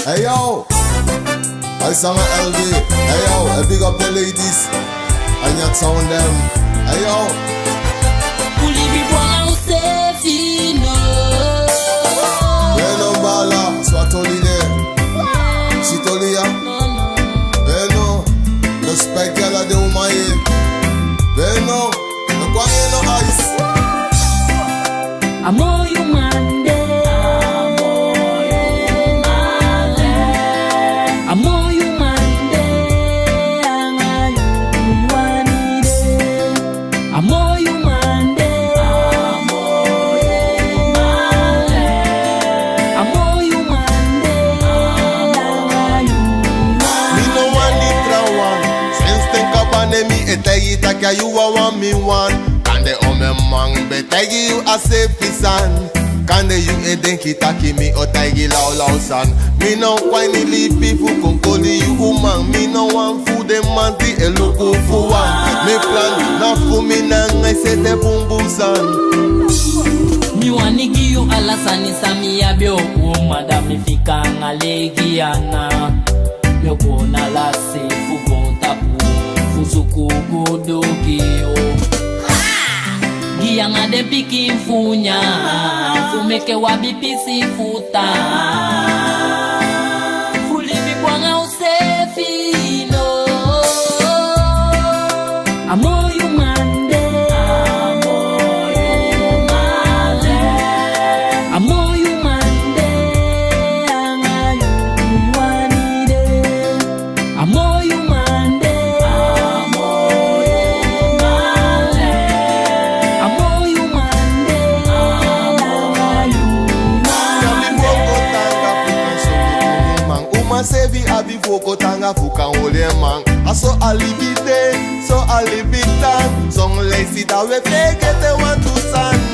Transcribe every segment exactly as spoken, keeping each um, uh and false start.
Hey yo, a sanga L V. Hey yo, a big up the ladies. A nyan sound dem. Hey yo. Fu libi bun anga usefi no. Beno bala, swatoli de. Sitoli ya. Beno, respect ala den uman ye. Beno, no kwai no ice. A moi uman de. A moi uman de, anga yu mi wani de. A moi uman de. A moi uman de, anga yu mi wani. Mi no wani trawan. Sensi ten kaba ne mi e taigi taki a yu wawan mi wani. Kande omen man ben taigi yu a sefi sani. Kande yu e denki taki mi o taigi lawlaw sani. Mi no kwai ni libi fu kon koli yu uman. Mi no wan fu den man di e luku fu wan. Mi plan na fu mi nanga yu sete bunbun sani. Mi wani gi yu ala sani san mi abi, o uman, da mi fika anga lei gi yu ana. Mi o go na lasi fu goontapu fu suku gudu gi yu. Gi yu anga den pikin fu nyan, fu meke wi abi pisi fu tan. Fu libi bun anga usefi no. A moi uman de. A moi uman de, anga yu mi wani de. A moi uman de. A moi uman de, anga yu mi wani de. Kan mi woko tanga fu kan solugu man. Uman sefi abi fu woko tanga fu kan holi en man. A so a libi de, so a libi tan. Son leisi da wi e fegete wantu sani.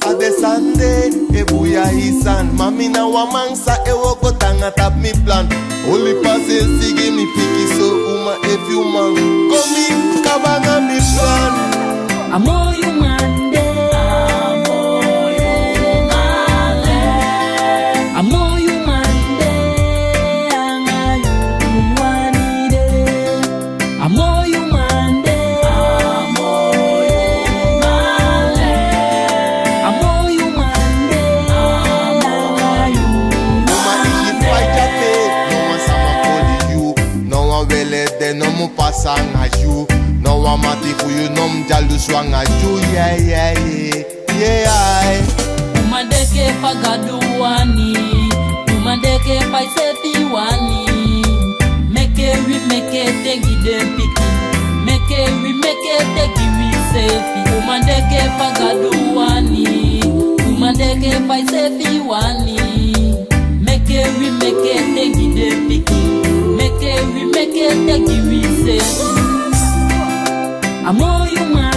A den sani de e buya yu sani. Ma mi na wan man san e woko tanga tapu mi plan. Oli pasensi gi mi pikinso, uman efu yu man. Kon mi kaba anga mi plan. A moi uman de. A moi uman de, anga yu mi wani de. A moi uman de. A moi uman de, anga yu mi wani de. Uman, efu yu e fight, no wan sama koli yu. No wan wele de, no mu pasa anga yu. No wan mati fu yu no mu dyalusu anga yu. Yeah, yeah, yeah. Yeah, aye. Uman de, kee fa Gadu wani. Uman de, kee fa yusefi wani. Meke wi meke ten gi den pikin. Meke wi meke ten gi wisefi. Uman de, kee fa Gadu wani. Uman de, kee fa yusefi wani. Meke wi meke ten gi den pikin. Meke wi meke ten gi wisefi. A moi uman